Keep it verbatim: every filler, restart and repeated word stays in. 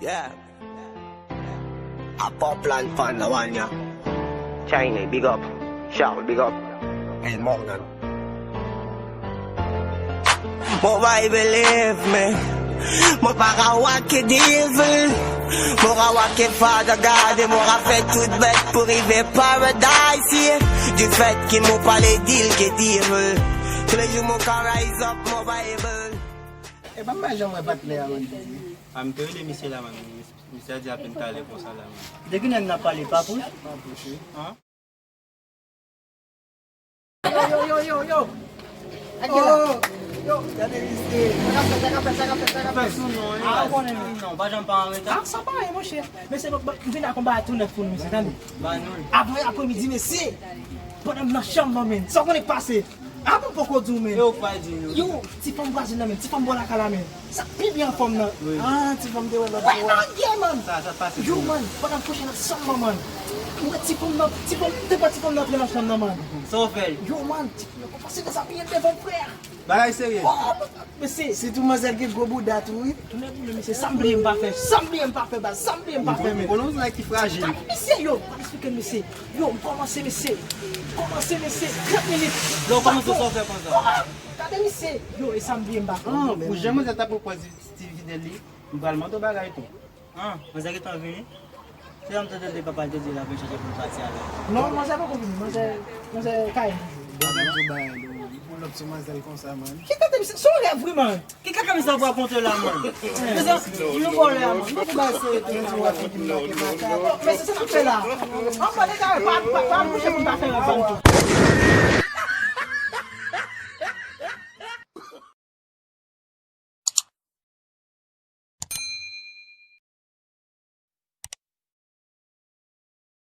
Yeah. A pop lan pan la wan ya. China, big up. Shaw, big up. El Morgan. Mwen pa believe me. Mwen pa ka wake devil. Mwen ka wake Father God e mwen ka fè tout bèt pou rive paradise, yeah. Du fait que mwen pale deal ke devil. Tou le jou mwen ka rise up, mwen pa able. E pa m pa janm wè patnè a, man. A, m te rele misye la, man. Misye a di apèn talè konsa la, man. De ki nèg n ap pale, Papouch? Papouch, wi. An? Yo, yo, yo, yo, yo. Oh, yo, gade misye. Sa k ap fèt, sa k ap fèt, sa k ap fèt, sa k ap fèt? Fè sou non, wi. A, ou konnen, wi. Non, pa janm pa an reta. A, sa pa anyen, monchè. Mesye, m vin ak yon bagay tou nèf pou nou, mesye, tande. Ba nou l. Apre, apremidi, mesye. Pandan m nan chanm nan, men. Sa w konnen k pase? A bon, poko di w, men. E ou k pa di nou? Yo, ti fanm Brazil nan, men. Ti fanm bò lakay la, men. Sa pi byen anfòm nan. Wi. Ah, ti fanm te wè lòt fwa. Ah, yeah, man. Sa, sa t pase pou nou? Yo, man, pandan m kouche nan chanm nan, man. Mwen wè ti fanm nan, ti fanm, te pran ti fanm nan antre nan chanm nan, man. Sa w fè l? Yo, man, ti fanm nan pase nan sa byen devan, frè. Bagay serye. Oh, mesye. Sitou manzèl gen gwo bouda tou, wi. Tounen pou nou, mesye. Sa m bliye m pa fè. Sa m bliye m pa fè, baz. Sa m bliye m pa fè, men. Ou konnen yon nèg ki frajil. Mesye, yo, pa eksplike m, mesye. Yo, m kòmanse, mesye. M kòmanse, mesye. Trant minit. Lè w kòmanse, sa w fè konsa? Oh, gade, mesye. Yo, e sa m bliye m pa fè. Ah, pou jan manzè ta pran pòz Steeve Fidel li, m pral mande w bagay tou. Ah, manzè gentan vini? Se jan m tande l depi apa l te di l ap vin chèche pou l pati avè l. Non, manzè poko vini, manzè, manzè kay. Bon, bon, bon, bon, li pull up sou manzèl konsa, man. Ki kaka misye, se yon rèv wi, man. Ki kaka misye ap rakonte la, man? Mesye, nou vòlè a, man. Nou pou bay serye tou, nou wè figi m nan ke makak. Oh, mesye, sa n ap fè la? An pale kare, pa, pa, pa kouche pou n pa fè rèv pa nou tou.